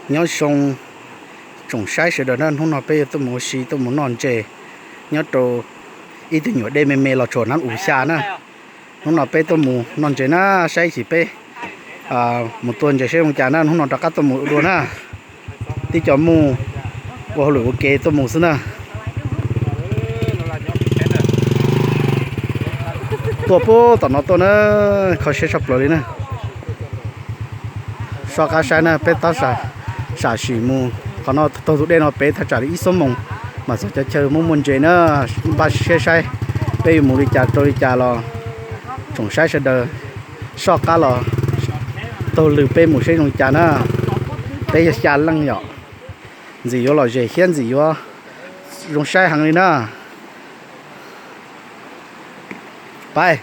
Nyob zoo tsoom saib sawv daws na, hnub no peb yuav tuaj mus ua si tuaj mus noj ntses nyob rau ib tug nyuam dej me me los tsuas nab u xya na. Hnub no peb tuaj mus noj ntses na, saib ib chim peb mus tua ntses saib zoo cas na, hnub no rov qab tuaj mus ua dua na. Tib co mus ua hauj lwm ua ke tuaj mus xwb na. Tuaj puag tom no tuaj na, kho siab tshaj plaws li na. Soj qab saib na, peb tab sam sim mus qhov no, taug tus dej no pem thaj tsam li ib xuab moos mas txog cov chaw muaj muaj ntses na. Npaj siab saib peb yuav mus li cas rau li cas los tsoom saib sawv daws soj qab los taug lw peb mus saib zoo li cas na. Peb yog xya leej yom, ntxim yuav lom zem thiab ntxim yuav zoo saib heev li na. Pais.